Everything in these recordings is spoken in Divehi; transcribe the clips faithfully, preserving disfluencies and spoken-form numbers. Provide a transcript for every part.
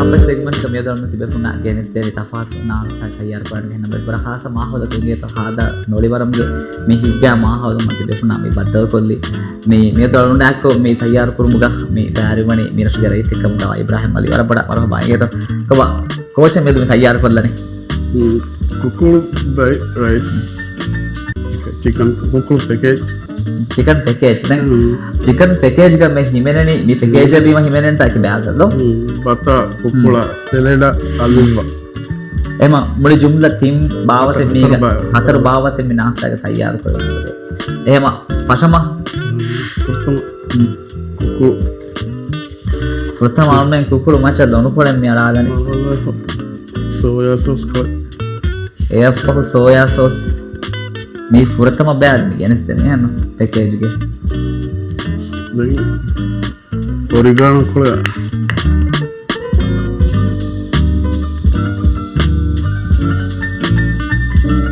އަޕަ ސެގްމަންޓްގަ މިއަދު އަޅުގަނޑު ތިބޭފުޅުންނާ ގެނެސްދޭނީ ތަފާތު ނާސްތާ ތައްޔާރު ކުރަން ގެންނަ ބަސް ވަރަށް ޚާއްސަ މާހައުލަކުން އިނގޭތޯ ހާދަ ނޮޅިވަރަމުގެ މި ހިތްގައި މާހައުލު މަތި ބޭފުޅުންނާ މި ބައްދަލުކޮށްލީ. މި މިއަދު އަޅުގަނޑާއެކު މި ތައްޔާރު ކުރުމުގަ މި ބައިވެރިވަނީ މި ރަށުގެ ރައްޔިތެއް ކަމުގަ އިބްރާހިމް އަލީ. ވަރަށް ބޮޑަށް މަރުހަބާ އިނގޭތޯ. ކޮބާ ކޯޗެއް މިއަދު މި ތައްޔާރު ކޮށްލަނީ؟ މް، ކުކުޅު ބައި ރައިސް. ޗިކަން ކުކުޅު ޕެކޭޖް. ޗިކަން ޕެކޭޖް. ދެން މް. ޗިކަން ޕެކޭޖްގަ މި ހިމެނެނީ، މި ޕެކޭޖަށް މް. ވީމަ ހިމެނެނީ ތާކި ބައި އަދަދު؟ މް، ބަތާ، ކުކުޅަ، މް. ސެލެޑަ، އަލިއްވަ. އެހެމަ މުޅި ޖުމްލަ ތިން ބާވަތެއް ހަތަރު، މީގަ ހަތަރު ބާވަތެއް. ހަތަރު ބާވަތެއް މި ނާސްތާގަ ތައްޔާރު ކުރެވޭ. އެހެމަ ފަށަމަ؟ މް، ފުރަތަމަ. މް. ކުކު. ފުރަތަމަ އަޅުމެން ކުކުޅު މައްޗަށް ދޮނުކޮޅެއް މި އަޅާލަނީ. ސޯޔާ ސޯސް ކޮޅެއް. އެއަށްފަހު ސޯޔާ ސޯސް. މީ ފުރަތަމަ ބައި މި ގެނެސްދެނީ އެހެން ޕެކޭޖްގެ. ދެން އޮރިގާނޯ ކޮޅެއް.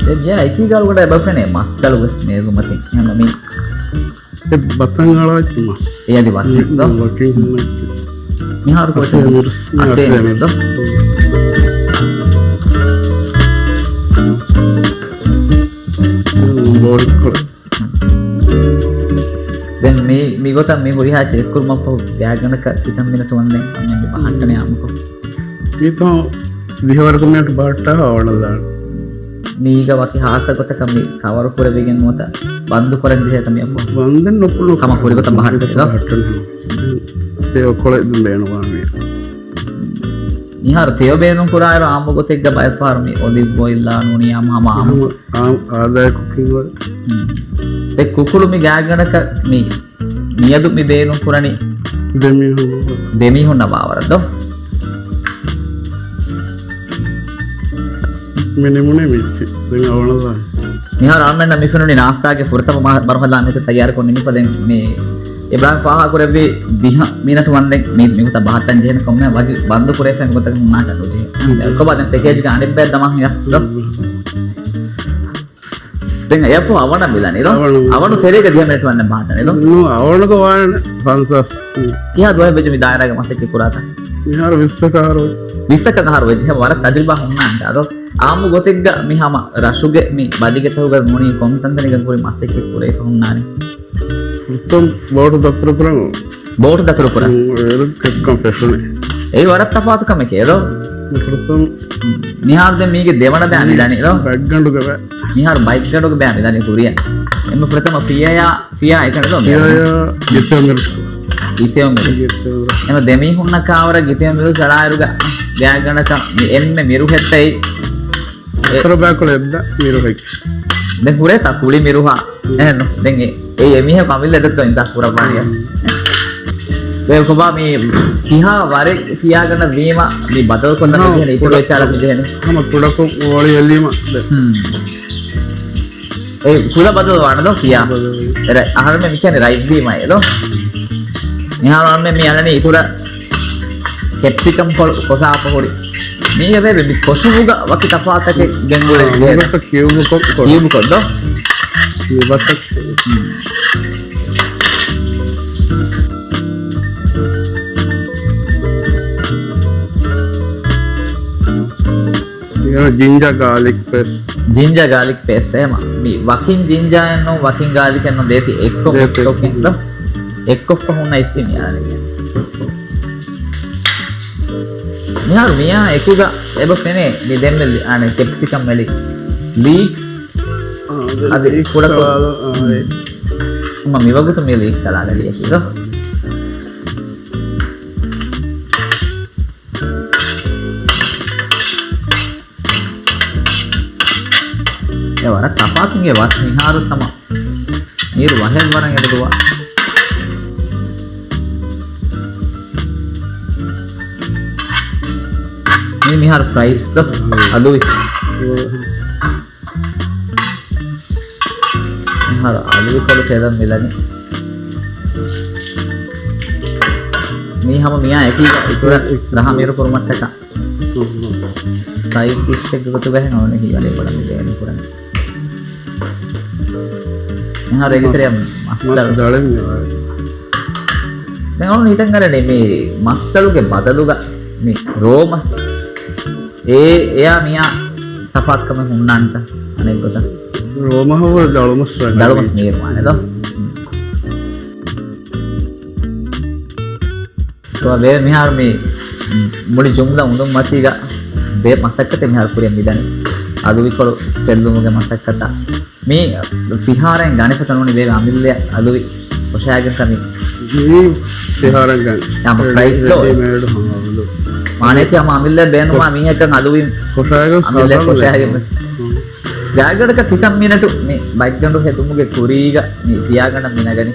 ދެން މިޔާ އެކީގަ އަޅުގަނޑަށް އެބަ ފެނޭ މަސްދަޅު ވެސް މޭޒުމަތިން. އެހެން މީ އެ ބަތަން އަޅާއްޗި މަސް. އެ އަދި ވަކިން ދޯ؟ ވަކިން ހުންނައްޗި. މިހާރު ކޮށް އަސޭ މިރުސް. މި އަސޭ އަސޭ މިރުސް މިރުސް ދޯ؟ ދެން މި، މިގޮތަށް މި ހުރިހާ ޗެކް ކުރުމަށްފަހު ގާތްގަނޑަކަށް ކިތަން މިނެޓު ވަންދެން އަންނަން މި ބަހައްޓަނީ އާއްމުކޮށް؟ މިތޯ ދިހަވަރަކަށް މިނެޓު ބަހައްޓާ އަވަނަދާން. މީގަ ވަކި ހާއްސަ ގޮތަކަށް މި ކަވަރު ކުރެވިގެން ނުވަތަ ބަންދު ކުރަން ޖެހޭތަ މިއަށްފަހު؟ ބަންދެއް ނުކުޅު ކަމަށް ކުރިގޮތަށް ބަހައްޓަން ތެޔޮ ކޮޅެއް ދުން ބޭނުންވާނެ. މިހާރު ތެޔޮ ބޭނުން ކުރާއިރު އާއްމު ގޮތެއްގަ ބައެއްފަހަރު މި އޮލިވް އޮއިލް އާ ނޫނީ އާ ހަމަ އާއްމު. އާ، އާދައި ކުކިން އޮއިލް. އެ ކުކުޅު މި ގާތްގަނޑަކަށް މި މިއަދު މި ބޭނުން ކުރަނީ ދެމީހުން. ދެމީހުންނަށް ވާވަރަށް ދޯ؟ މި ނިމުނީ މިއްޗި. ދެން އަވަނަދާ. މިހާރު އަޅުމެންނަށް މި ފެނުނީ ނާސްތާގެ ފުރަތަމަ މަ-، މަރުހަލާ މިތަ ތައްޔާރުކޮށް ނިމިފަ ދެން މި އިބްރާހިމް ފާހަގަ ކުރެއްވި ދިހަ މިނެޓު ވަންދެން މި، މިގޮތަށް ބަހައްޓަން ޖެހޭނެ ކޮންމެ ވަކި ބަންދު ކުރެވިފައި މިގޮތަކަށް ހުންނާކަށް ނުޖެހޭ. ކޮބާ ދެން ޕެކޭޖްގަ އަނެއްބަޔަށް ދަމާ ހިނގާ ދޯ؟ ދެން އެއަށްފަހު އަވަނަ މިލަނީ ދޯ؟ އަވަނަ. އަވަނު ތެރޭގަ ދިހަ މިނެޓު ވަންދެން ބަހައްޓަނީ ދޯ؟ ނޫ، އަވަނުގަ ވާނެ ފަންސާސް. ކިހާ ދުވަހެއް ވެއްޖެ މި ދާއިރާގަ މަސައްކަތް ކުރާތަ؟ މިހާރު ވިއްސަކަށް އަހަރު. ވިއްސަކަށް އަހަރު ވެއްޖެ ވަރަށް ތަޖުރިބާ ހުންނާނެ ދޯ؟ އާއްމު ގޮތެއްގަ މި ހަމަ ރަށުގެ މި ބަދިގެތަކުގަ ނޫނީ ކޮން ތަންތަނެއްގަ ހުރި މަސައްކަތް ކުރެވިފަ ހުންނާނެ؟ ފުރަތަމަ ބޯޓު ދަތުރު ކުރަން. ބޯޓު ދަތުރު ކުރަން. އޭރު ކެއްކަން ފެށުނެ. އެއީ ވަރަށް ތަފާތު ކަމެކޭ ދޯ؟ ފުރަތަމަ. މިހާރު ދެން މީގެ ދެވަނަ ބައި މި މިދަނީ ދޯ؟ ބަތްގަނޑުގެ ބައި. މިހާރު ބަތްގަނޑުގެ ބައި މިދަނީ ކުރިއަށް. އެންމެ ފުރަތަމަ ފިޔަޔާ، ފިޔާ އެކަނި ދޯ؟ ފިޔަޔާ ގިތޭ މިރުސް. ގިތޭ މިރުސް. ގިތޭ މިރުސް. އެންމެ ދެމީހުންނަށް ކާވަރަށް ގިތޭ މިރުސް އަޅާއިރުގަ ގާތްގަނޑަކަށް މި އެންމެ މިރުހެއްތައް އެ އަތޮޅު ބައިކޮޅު އެއްދަ މިރުހެއް. ދެން ހުރޭތާ ކުޅި މިރުހާ. އެހެންނު. ދެން އެ، އެ އެމީހަކު އަމިއްލަ އެދަތޯ އިންތާ ކުރައްވާނެ. ދެން ކޮބާ މި ކިހާ ވަރެއް ފިޔާގަނޑަށް ވީމަ މި ބަދަލުކޮށްލަން ހަމަ ޖެހެނީ އިތުރު ކުޑަ، އެއްޗާރަ މި ޖެހެނީ. ހަމަ ކުޑަކޮށް އޯޅި އެލީމަ. ހުން. އެ ކުލަ ބަދަލު ވާނެ ދޯ ފިޔާ. ބަދަލު. އެ ރަ-، އަހަރުމެން މި ކިޔަނީ ރަތްވީމަ އެ ދޯ. މިހާރު އަހަރުމެން މި އަންނަނީ އިތުރަށް ކެޕްސިކަމް ކޮ-، ކޮސާފަ ހުރި. މީގެ ވޭ މި ކޮށުމުގަ ވަކި ތަފާތަކެއް ގެންގުޅެ އާ، ޖެހޭ. މިގޮތަށް ކިއުބު ކޮށް ކޮށް. ކިއުބު ކޮށް ދޯ؟ ކިއުބަކަށް. ޖިންޖާ ގާލިކް ޕޭސްޓް. ޖިންޖާ ގާލިކް ޕޭސްޓް އެހެމަ. މި ވަކިން ޖިންޖާއެއްނު، ވަކިން ގާލިކެއްނު ދޭތި އެއްކޮށް ދޭތި. މިކްސްކޮށްގެން ދޯ؟ އެއްކޮށްފަ ހުންނަ އެއްޗި މި އާނެ. މިހާރު މިޔާ އެކުގަ އެބަ ފެނޭ މި ދެންމެ ލި-، އާނެ ކެޕްސިކަމް މެލި. ލީކްސް. އާ، ދެން އަދި ލީކްސް ކުޑަކޮށް. އާ، އާ، އޭ. މަ މިވަގުތު މި ލީކްސް އަޅާލެވިއެކީ ދޯ؟ އެ ވަރަށް ތަފާތު އިނގޭ ވަސް މިހާރު ސަމަ. މީރު ވަހެއް ވަރަށް އެބަދުވާ. މީ މިހާރު ފްރައިސް ދޯ؟ އަލުވި. މިހާރު އަލުވި ކޮޅު ތެދަށް މިލަނީ. މީ ހަމަ މިޔާ އެކީގަ އިތުރަށް ރަހަ މީރު ކުރުމަށްޓަކާ. ސައިޑް ޑިޝްއެއްގެ ގޮތުގަ ހެން އޮންނަ ހީވަނީ ބޮޑަށް މި ދޭން ކުރަނީ. މިހާރު އޭގެ ތެރެއަށް މަސް، މަސް ދަޅު. މަސް ދަޅެއް މި ވާ. ދެން އަޅުން ހިތަށް އަރަނީ މި މަސްދަޅުގެ ބަދަލުގަ މި ރޯމަސް އޭ، އެޔާ މިޔާ ތަފާތުކަމެއް ހުންނާނެތަ؟ އަނެއް ގޮތަށް. ރޯމަހަށް ވުރެ ދަޅުމަސް ރަނގަޅީ. ދަޅުމަސް މީރުވާނެ ދޯ؟ ތޯ ބޭ މިހާރު މި މުޅި ޖުމްލަ އުނދުން މަތީގަ ބޭ މަސައްކަތެއް މިހާރު ކުރިއަށް މިދަނީ. އަލުވިކޮޅު ފެއްލުމުގެ މަސައްކަތަށް. މީ ފިހާރައިން ގަނެފަތަ ނޫނީ ބޭބެ އަމިއްލައަށް އަލުވި ފޮށާގެންތަ މީ؟ މީ ފިހާރައިން ގަނެ. ޔާ، އަމަ ޕްރައިސް ދޯ؟ ރެޑީމޭޑް، ހާ، އަލު. މާނައަކީ ހަމަ އަމިއްލައަށް ބޭނުންވާ ފޮ-، މީހަކަށް އަލުވި ފޮށާގެން އަމިއްލައަށް ސާދާ ފޮށާގެން ވެސް. ހުން. ގާތްގަނޑަކަށް ކިތައް މިނެޓު މި ބައެއްގަނޑު ހެދުމުގެ ކުރީގަ މި ތިޔާގަނޑަށް މި ނަގަނީ؟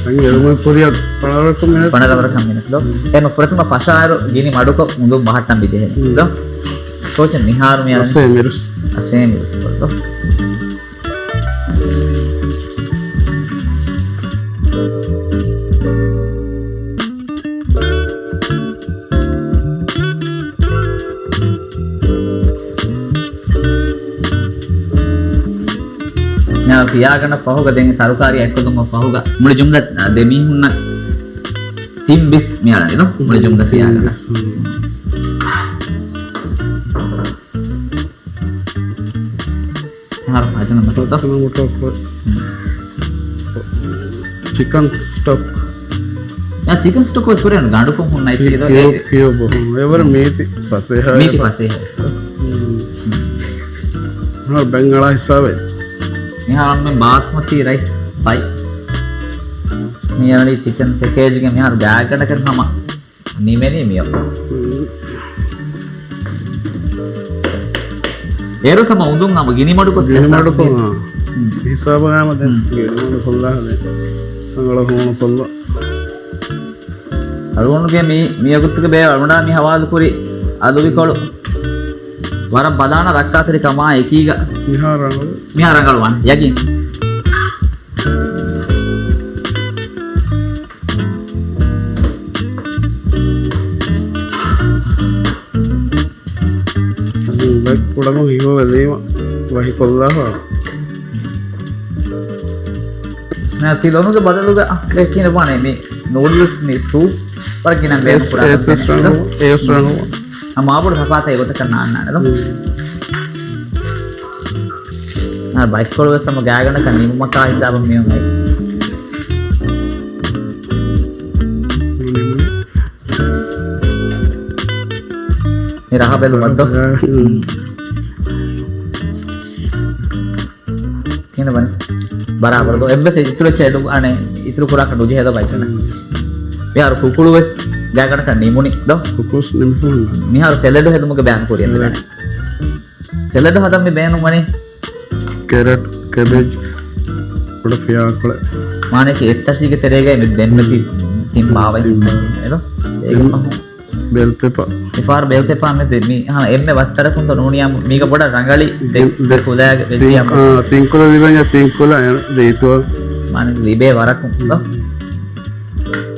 އަން އެރުމުގެ ކުރިއަށް ފަނަރަ ވަރަކަށް މިނެޓު. ފަނަރަ ވަރަކަށް މިނެޓު ދޯ؟ އެމަ ފުރަތަމަ ފަށާއިރު ގިނި މަޑުކޮށް އުނދުން ބަހައްޓަން މި ޖެހޭ. ހުން. ދޯ؟ ކޯޗެއް މިހާރު މި އަން. އަސޭ މިރުސް. އަސޭ މިރުސް ކޮށް ދޯ؟ މިހާރު ތިޔާގަނޑަށް ފަހުގަ ދެން ތަރުކާރީ އެއްކޮށްލުމަށް ފަހުގަ މުޅި ޖުމްލަ ދެ މީހުންނަށް ތިން ބިސް މި އަޅަނީ ދޯ؟ މުޅި ޖުމްލަ ތިޔާގަނޑަށް. އަހަރު ހަޖަނަ މަޓޯ ދޯ؟ ހަޖަނަ މަޓޯ ކޮ-، ޗިކަން ސްޓޮކް. ޔާ، ޗިކަން ސްޓޮކް ވެސް ހުރޭ ގަނޑުކޮށް ހުންނަ އެއްޗެއް ދޯ؟ ކިޔޫ-، ކިޔޫބު. ހުން. އެވަރު މީތި ފަސޭހަ. މީތި ފަސޭހަ. ހުން. މިހާރު ބައްތަޅާ ހިސާބެއް. މިހާރު މި ބާސްމަތީ ރައިސް ބައި. މި އަޅީ ޗިކަން ޕެކޭޖްގެ މިހާރު ގާތްގަނޑަކަށް ހަމަ ނިމެނީ މިއޮ. އޭރު ސަމަ އުނދުން ހަމަ ގިނިމަޑުކޮށް ގިނިމަޑުކޮށް، ހިސާބު. ހިސާބު ހަމަ ދެން ހުން. ގިނިމަޑު ކޮށްލާ ހަމަ. ސަނގަޅަށް ހޫނު ކޮށްލާ. އަޅުގަނޑުގެ މި، މި ވަގުތުގެ ބޭ އަޅުގަނޑާ މި ހަވާލުކުރި އަލުވިކޮޅު. ވަރަށް ބަލާނަ ރައްކާތެރި ކަމާ އެކީގަ. މިހާ ރަނގަޅު. މިހާ ރަނގަޅު ވާނެ. ޔަގީން. ބައެއް ކުޑަކޮށް ހިފަވެލީމަ ވަހިކޮށްލާފަ. ނާ، ތިލޮނުގެ ބަދަލުގަ ދެކިނެ ވާނެ މި ނޫޑްލްސް މި ސޫޕް ވަރަށް ގިނަ ބޭނުން އެސް، ކުރާ އެސް ކަން އެސް ރަނގަޅު، އެސް ރަނގަޅު. އަ، މާބޮޑު ތަފާތެއް އެގޮތަކަށް ނާންނާނެ ދޯ؟ ނާ، ބައެއްކޮޅު ވެސް ހަމަ ގާތްގަނޑަކަށް ނިމުމަކާ ހިސާބަށް މިއޮން އައި. މި ރަހަ ބެލުމަށް ދޯ؟ އަ، އ. ކިހިނެއް ވަނީ؟ ބަރާބަރު ދޯ؟ އެއްވެސް އިތުރު އެއްޗެއް އަޑު، އަނެއް އިތުރު ކުރާކަށް ނުޖެހޭ ދޯ ބައިތަނަށް. މިހާރު ކުކުޅު ވެސް ގާތްގަނޑަކަށް ނިމުނީ ދޯ؟ ކުކުޅު ވެސް ނިމިފަ ހުންނާނެ. މިހާރު ސެލަޑު ހެދުމުގެ ބޭނުން ކުރިއަށް ސެލަޑް. މިދާނެ. ސެލަޑު ހަދަން މި ބޭނުން ވަނީ ކެރަޓް، ކެބޭޖް، ކުޑަ ފިޔާކޮޅެއް. މާނައަކީ އެއްތަށީގެ ތެރޭގައި މި ދެންމެ ތި-، ތިން ބާވައި ތިން ބާވައި. އެދޯ؟ އޭގެ ފަހުން. ބެލް ޕެޕާ. މިފާރު ބެލް ޕެޕާ މެ ދެ-، މި ހަމަ އެންމެ ވައްތަރަކުން ދޯ ނޫނިޔާ މީގަ ބޮޑަށް ރަނގަޅި ދެ-، ދެ-، ދެ ކުލައިގެ ވެއްޖިއްޔާ. ތިން-، އާ، ތިން ކުލަ ލިބެންޏާ ތިން ކުލަ އެ ދެއިތޯ. މާނަ ލިބޭ ވަރަކުން ދޯ.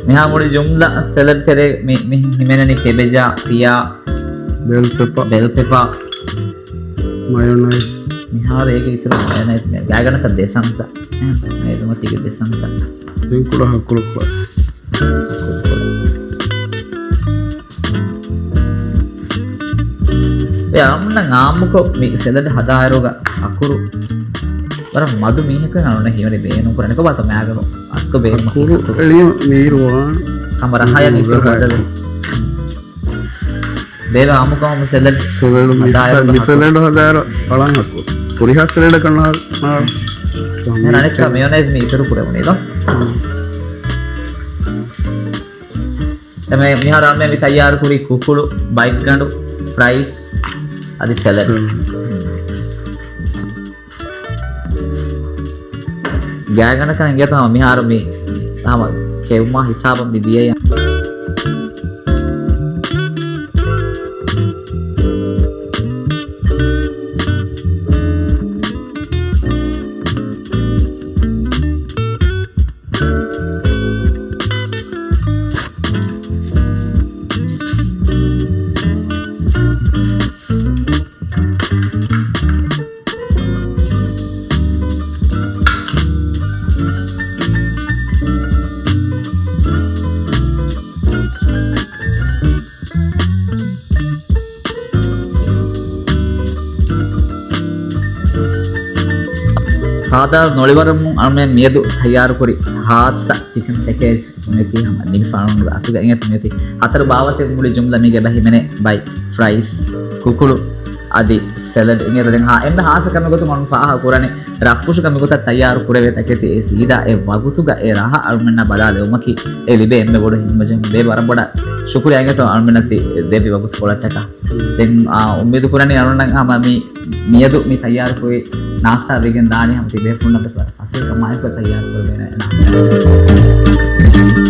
މިހާ މުޅި ޖުމްލަ ސެލަޑް ތެރޭ މި، މި ހިމެނެނީ ކެބެޖާ، ފިޔާ، ބެލް ޕެޕާ. ބެލް ޕެޕާ. މަޔޮނައިޒް. މިހާރު އޭގެ އިތުރަށް މަޔޮނައިޒް މި ގާތްގަނޑަކަށް ދެ ސަމްސާ. އެ، މޭޒުމަތީގެ ދެ ސަމްސާ. ދެން ކުޑަ ހަކުރު ކުޑަ. އެ އަޅުގަނޑަށް އާއްމުކޮށް މި ސެލަޑް ހަދާއިރުގަ އަކުރު ވަރަށް މަދު މީހަކު އަޅުގަނޑަށް ހީވަނީ ބޭނުން ކުރަނީ. ކޮބާތޯ މާގަނޑު އަސްތު ބޭނުމަކީ އަކުރު. އެޅިޔަ މީރުވާން. ހަމަ ރަހަޔަށް އިތުރު ރަހަޔަށް. ބަދަލު. ބޭބެ އާއްމުކޮށް މި ސެލަޑް ސެލަޑް މި ހަދާއިރު މި ހަކުރު. ސެލަޑް ހަދާއިރު އަޅަން ހަކުރު. ފުރިހާ ސެލަޑަކަށް ނާ، ނާ. އަނެއްކާ މެޔޮނައިޒް މި އިތުރު ކުރެވުނީ ދޯ؟ އެމެ މިހާރު އަޅުގަނޑު މި ތައްޔާރު ކުރީ ކުކުޅު، ބައިގަނޑު، ފްރައިސް، އަދި ސެލަޑް. ސެލަޑް. ގާތްގަނޑަކަށް އިނގޭތޯ ހަމަ މިހާރު މި ހަމަ ކެއުމާ ހިސާބަށް މި ދިޔައީ. ހާދަ ނޮޅިވަރަމުން އަޅުމެން މިއަދު ތައްޔާރުކުރި ހާއްސަ ޗިކަން ޕެކޭޖް މިއޮތީ ހަމަ ނިމިފާނުގެ އަތުގަ އިނގޭތޯ މިއޮތީ. ހަތަރު ބާވަތެއް މުޅި ޖުމްލަ މީގެ ބަހި މެނޭ ބައި ފްރައިސް، ކުކުޅު އަދި ސެލަޑް އިނގޭތޯ. ދެން ހާ އެންމެ ހާއްސަ ކަމެއް ގޮތުން އަޅުން ފާހަގަ ކުރަނީ ރަށްފުށުގަ މިގޮތަށް ތައްޔާރު ކުރެވޭ ތަކެތި އެ ސީދާ އެ ވަގުތުގަ އެ ރަހަ އަޅުމެންނަށް ބަލާލެވުމަކީ އެ ލިބޭ އެންމެ ބޮޑު ހިތްމަޖުން. ބޭބެ ވަރަށް ބޮޑަށް ޝުކުރިޔާ އިނގޭތޯ އަޅުމެންނަށް ދެއްވި ވަގުތުކޮޅަށްޓަކާ. ދެން އާ، އުއްމީދު ކުރަނީ އަޅުންނަށް ހަމަ މި މިއަދު މި ތައްޔާރުކުރި ނާސްތާ ވެގެން ދާނީ ހަމަ ތިބޭފުޅުންނަށް ވެސް ވަރަށް ފަސޭހަކަމާއެކު ތައްޔާރު ކުރެވޭނެ ނާސްތާ.